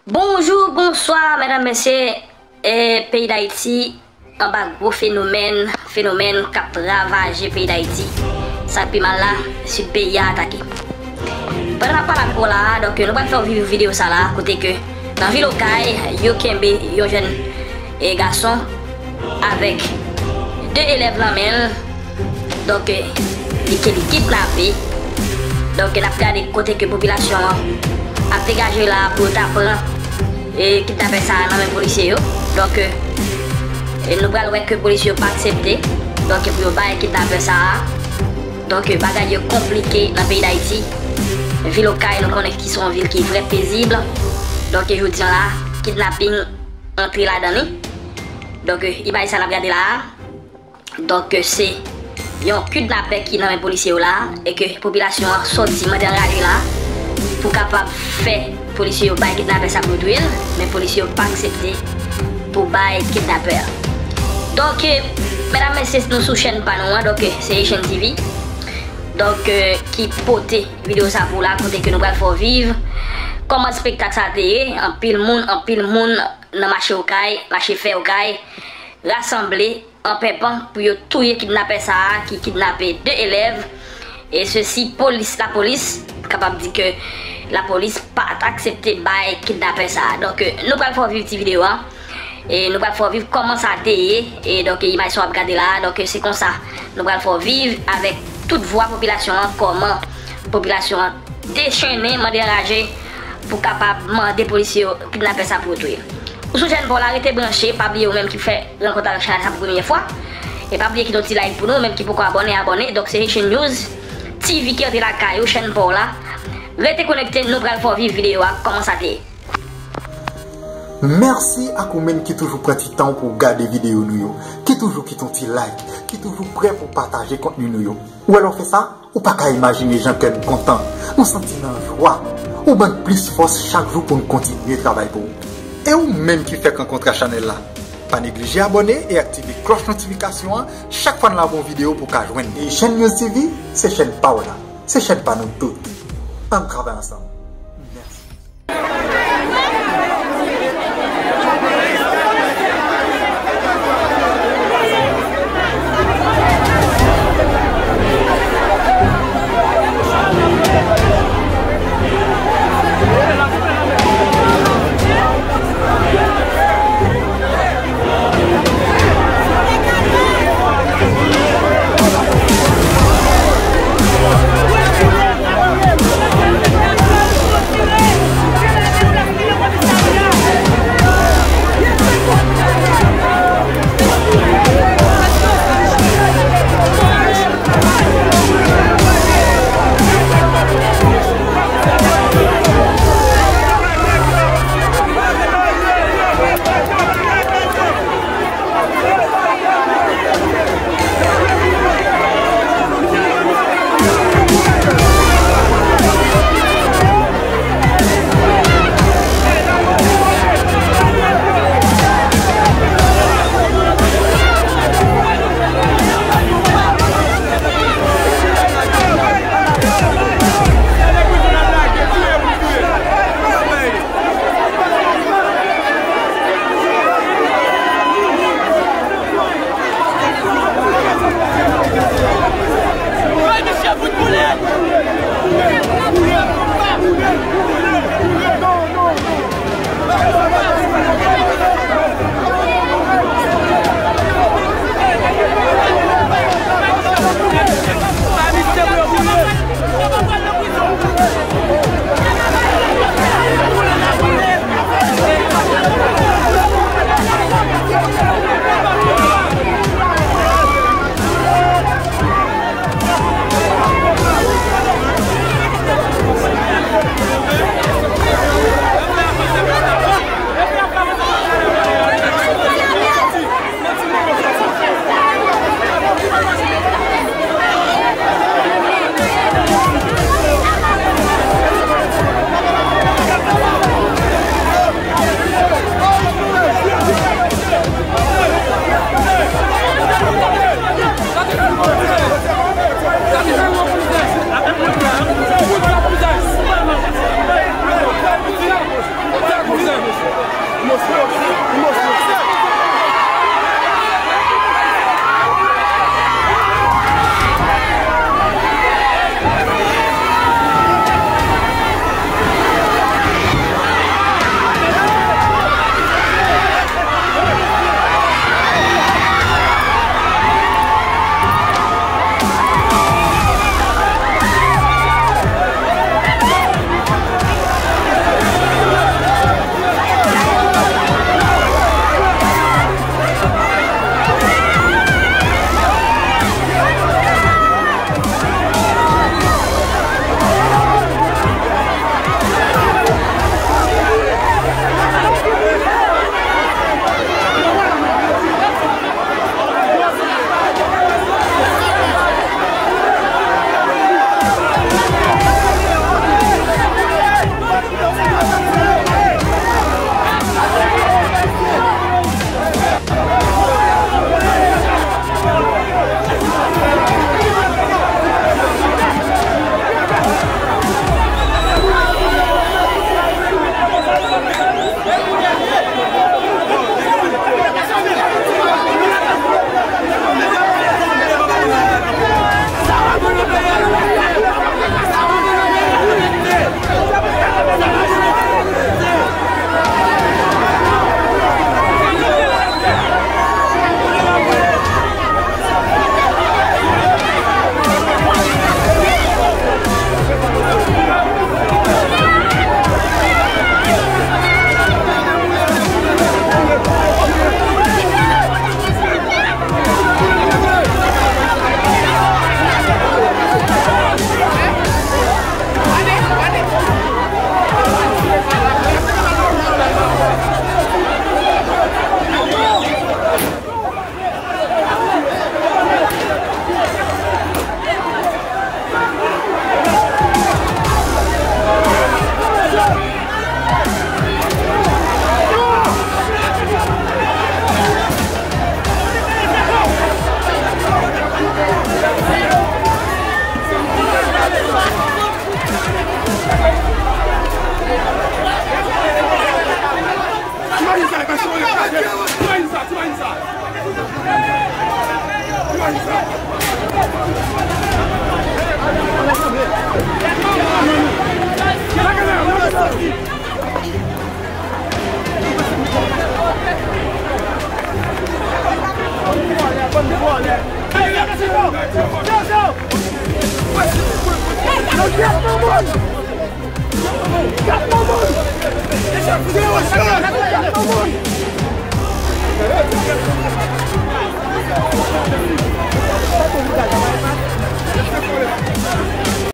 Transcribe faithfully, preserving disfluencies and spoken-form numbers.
Bonjou, bonswa, medam, mesye, e peyi Dayiti anba gwo fenomèn, fenomèn k ap ravaje peyi Dayiti. Sa k pi mal la, sid peyi a atake. Pandan n ap pale avèk ou la a, donk, nou pral fè w viv videyo sa la, kote ke nan vil Okay, yo kenbe yon jèn, e, gason avèk de elèv nan men l. Donk, e, li ke li kidnape. Donk, n ap gade kote ke popilasyon an ap degaje la pou yo ta pran, e, kidnapè sa a nan men polisye yo. Donk, e, e nou pral wè ke polisye yo pa aksepte. Donk, e pou yo bay kidnapè sa a. Donk, e, bagay yo konplike nan peyi Dayiti. Vil Okay, nou konnen ki se yon vil ki vrè pezib. Donk, e jodi a la, kidnaping antre ladan li. Donk, e, imaj sa n ap gade la a. Donk, e, se yon kidnapè ki nan men polisye yo la a, e ke popilasyon an sòti mande anraje la a pou kapab fè polisye yo bay kidnapè sa pou yo touye l, men polisye yo pa aksepte pou bay kidnapè a. Donk, e, medam, mesye, nou sou chèn pa nou an, donk, e, se Haitian T V. Donk, e, ki pote videyo sa pou w la, kote ke nou pral fè w viv kòman espektak sa te ye, anpil moun, anpil moun nan mache Okay, mache fè Okay, rasanble an penpan pou yo touye kidnapè sa a ki kidnape de elèv. E sesi, polis, lapolis, kapab di ke lapolis pa t aksepte bay kidnapè sa a. Donk, e, nou pral fè w viv ti videyo a. E nou pral fè w viv kòman sa te ye. E donk, e, imaj sa w ap gade la a. Donk, e, se konsa nou pral fè w viv avèk tout vwa popilasyon an, kòman popilasyon an dechennen, mande anraje pou kapab mande polisye yo kidnapè sa pou yo touye l. Ou sou chèn pa w la, rete branche, pa bliye ou menm ki fè rankont avèk chanèl sa pou premye fwa. E pa bliye kite yon ti like pou nou, menm ki poko abòne, abòne. Donk se Haitian News T V ki antre lakay ou, chèn pa w la. Rete konekte, nou pral fè w viv videyo a, kòman sa te ye. Mèsi ak ou menm ki toujou pran ti tan w pou w gade videyo nou yo, ki toujou kite yon ti like, ki toujou prè pou w pataje kontni nou yo. Ou wè lè w fè sa, ou pa ka imajine jan kè n kontan. Nou santi n an jwa. Ou ban n plis fòs chak jou pou n kontinye travay pou ou. E ou menm ki fèk rankontre chanèl la, pa neglije abòne e aktive klòch notifikasyon an chak fwa n lage yon videyo pou w ka jwenn li. E Haitian News T V, se chèn pa w la. Se chèn pa nou tout. Ann travay ansanm. Mèsi.